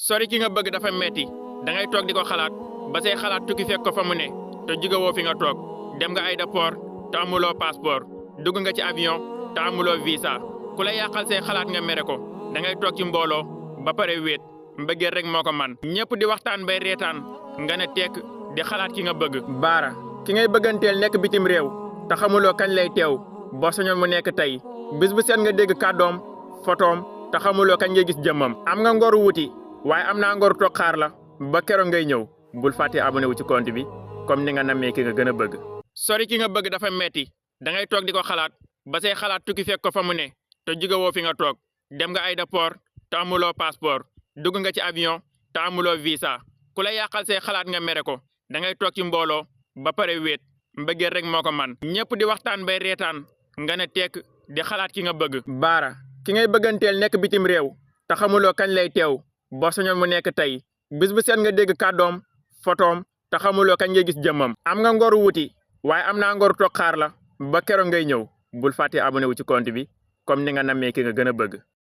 sori ki nga bëgg dafa metti da ngay toog di ko xalaat ba say xalaat tukki fekk ko fa mu ne te jóge woo fi nga toog dem nga aéroport te amuloo passeport dugg nga ci avion te amuloo visa ku la yàqal say xalaat nga mere ko da ngay toog ci mbooloo ba pare wéet mbëggeel rek moo ko man ñëpp di waxtaan bay reetaan nga ne tekk di xalaat ki nga bëgg. baara ki ngay bëgganteel nekk bitim réew te xamuloo kañ lay teew boo sañoon mu nekk tey bis bu seet nga dégg kàddoom fotoom te xamuloo kañ ngay gis jëmmam. am nga ngoru wuti waaye am naa ngoru toog xaar la ba keroog ngay ñëw bul fàtte abonné wu ci compte bi comme ni nga nammee ki nga gën a bëgg. sori ki nga bëgg dafa metti da ngay toog di ko xalaat ba say xalaat tukki fekk ko fa mu ne te jóge woo fi nga toog dem nga aéroport te amuloo passeport dugg nga ci avion te amuloo visa ku la yàqal say xalaat nga mere ko da ngay toog ci mbooloo ba pare wéet mbëggeel rek moo ko man ñëpp di waxtaan bay reetaan nga ne tekk di xalaat ki nga bëgg. baara ki ngay bëgganteel nekk bitim réew te xamuloo kañ lay teew boo sañoon mu nekk tey bis bu seet nga dégg kàddoom fotoom te xamuloo kañ ngay gis jëmmam. am nga ngoru wuti waaye am naa ngoru toog xaar la ba keroog ngay ñëw bul fàtte abonné wu ci compte bi comme ni nga nammee ki nga gën a bëgg.